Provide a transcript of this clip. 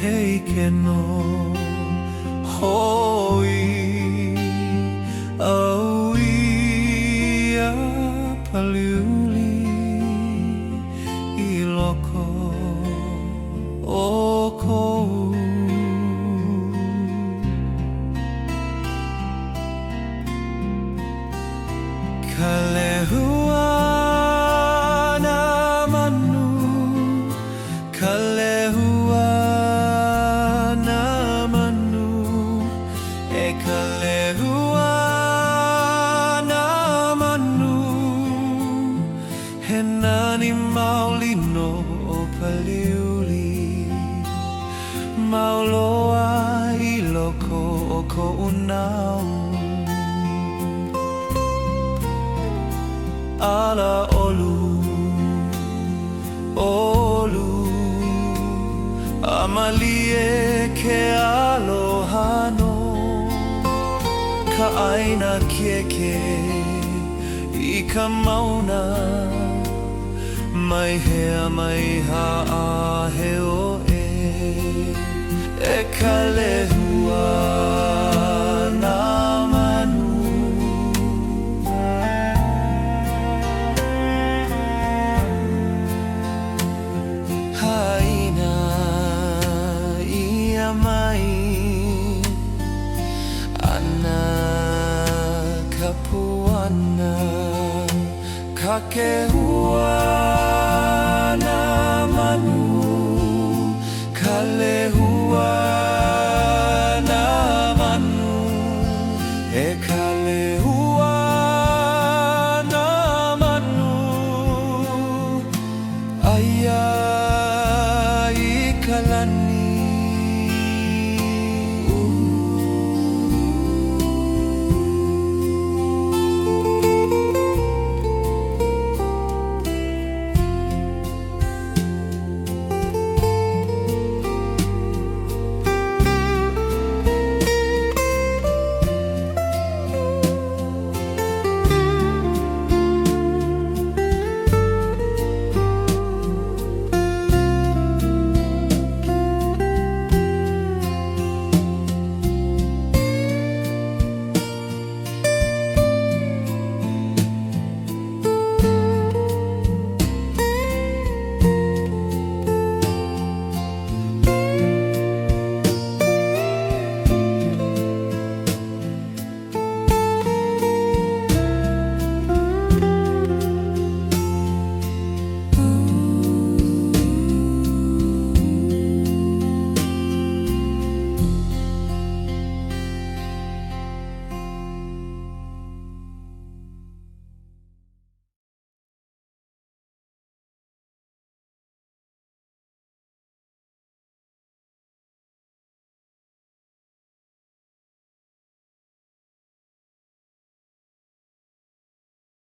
He ʻike nō hoʻi au iā Paliuli i loko o koʻu. Ka lehua nā manu, ka lehua nā manu, e ka lehua nā manu, he nani maoli nō ʻo Paliuli, mau loa i loko o koʻu naʻau. Ala ʻolu, ʻolu, a malie ke aloha no ka ʻāina kiʻekiʻe i ka mauna mai hea mai haʻaheo ē e ka lehua nā manu. Haʻina ʻia mai ana ka puana, ka kehua nā manu, ka lehua nā manu, e ka lehua nā manu, aia i ka lani.